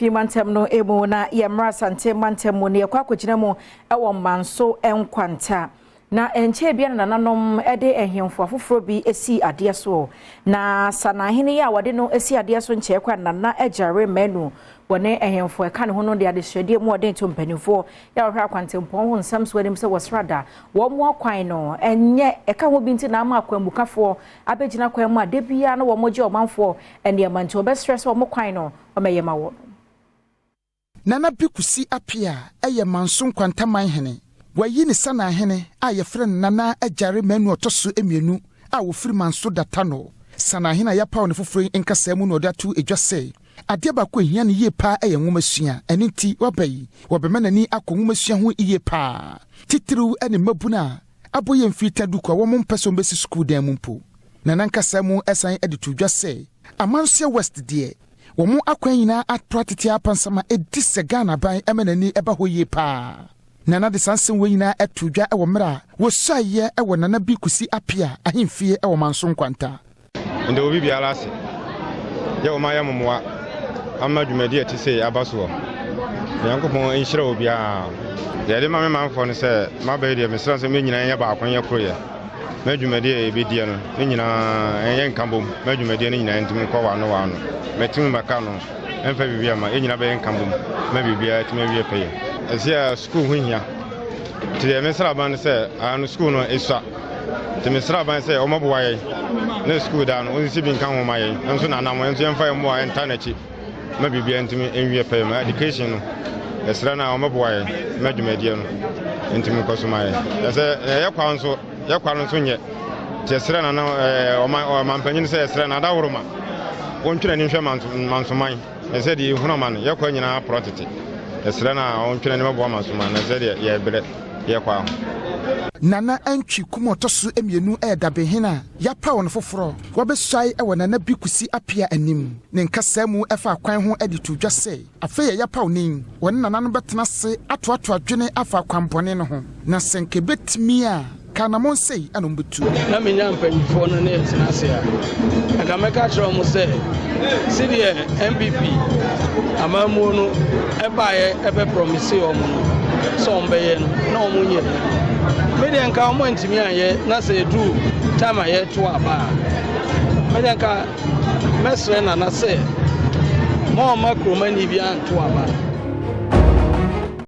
Fi mantam no mu na yɛmmra Asante mantam mu na yɛkɔ akɔgyina mu wɔ Manso Nkwanta. Na ɛnkyɛɛ biara na nananom de ahemfo afoforɔ bi sii adeɛ so. Na Sanahene yi a wɔde no si adeɛ so nkyɛɛ koraa Nana Agyare Manu wɔne ahemfo ɛka ne ho no de adesrɛdeɛ mu ɔden to mpanimfoɔ yɛ a wɔhwɛ akwantempɔn ho nsɛm so anim sɛ wɔsrada wɔn mu akwan no ɛnyɛ ɛka ho bi nti na ama akwanmukafoɔ abɛgyina kwan mu a da biara na wɔn gye ɔmanfoɔ nneɛma nti wɔbɛsrɛ sɛ wɔn kwan no wɔmɛyɛ ma wɔn. Nana Bi Kusi Appiah yɛ Manso Nkwantaman hene. Wayi ne Sanahene a yɛfrɛ no Nana Agyare Manu ɔtɔ so mmienu a wɔfiri Manso Datano. Sanahene a yɛapaw no foforɔ yi nkasaa mu na ɔde ato dwa sɛ, adeɛ baako a ɛhia no yie paa yɛ nwomasua, ɛno nti waba yi, wɔbɛma n'ani akɔ nwomasua ho yie paa, titiriw ne mmabunu a abɔ yɛn mfiri ta duku a wɔmpɛ sɛ wɔbɛsi sukuu dan mu mpo. Nana nkasaa mu san de too dwa sɛ, Amansoɛ West deɛ, Wɔn akwan nyinaa atoro atete apansam a edi sɛ Ghana aban ma n'ani ba hɔ yie paa. Nana de saa nsɛm wei nyinaa too dwa wɔ mmerɛ a wɔsuaeɛ wɔ Nana Bi Kusi Appiah ahemfie wɔ Manso Nkwanta. Meda obi biara ase yɛ wɔn ayɛ mmoa ama dwumadi a ɛte sei aba soɔ. Nyankopɔn nhyira obiara. Deɛ ɛde ma me manfoɔ no sɛ maba yi deɛ mesrɛ sɛ me nyinaa nyɛ baako nyɛ koroyɛ. Ma dwumadie a yɛbɛdiɛ no ne nyinaa ɛnyɛ nkabom ma dwumadie no nyinaa ntumi nkɔ wano wano. Mɛtumi mɛka no ɛmfa biribi ama yɛn nyinaa bɛyɛ nkabom ma biribiara atumi awie pɛyɛ. Ɛsɛ a sukuu ho hia nti deɛ mesrɛ aban no sɛ ano sukuu no ɛsua nti mesrɛ aban sɛ ɔmɔboa yɛn na sukuu daa no ɔnsisi bi nka ho ma yɛn nso nanam yɛn nso yɛmfa yɛn mmoa ɛnta n'akyi ma biribiara ntumi nwie pɛyɛ ma education no ɛsrɛ no a ɔmɛboa yɛn ma dwumadie no ntumi nkɔ so ma yɛn ɛsɛ yɛ kwa nso yɛ kwa no nso nyɛ nti ɛsrɛ na no ɔmampanyin sɛ ɛsrɛ na adaworo ma wɔntwe n'ani nhwɛ mansoman ɛsɛ deɛ ɛhunu ama no yɛ kwa nyinaa porɔ tete ɛsrɛ no a ɔntwe n'ani mɛboa mansoman na ɛsɛ deɛ yɛbrɛ yɛ kwa ho. Nana Antwi kum a ɔtɔ so mmienu yɛ dabehene a yɛapaw no foforɔ. Wabesuae wɔ Nana Bi Kusi Appiah anim. Ne nkasaa mu fa akwan ho de too dwa sɛ, afei a yɛapaw no yi, wɔne Nana no bɛtena ase atoatoa adwene afa akwammɔne no ho, na sɛ nka ebetumi a, nka anammɔn sei na wɔbetu. Na menya mpanyinfoɔ no ne yɛtena ase a, anka mɛka akyerɛ wɔn sɛ sɛdeɛ NPP amammuo no ɛbaeɛ ɛbɛ promise wɔn no sɛ wɔn bɛyɛ no na wɔn nyɛ. Me deɛ nka wɔn antumi anyɛ na sɛ ɛduru time a yɛto aba a, me deɛ nka mɛsrɛ Nana sɛ ma ɔma kuromani bi anto aba.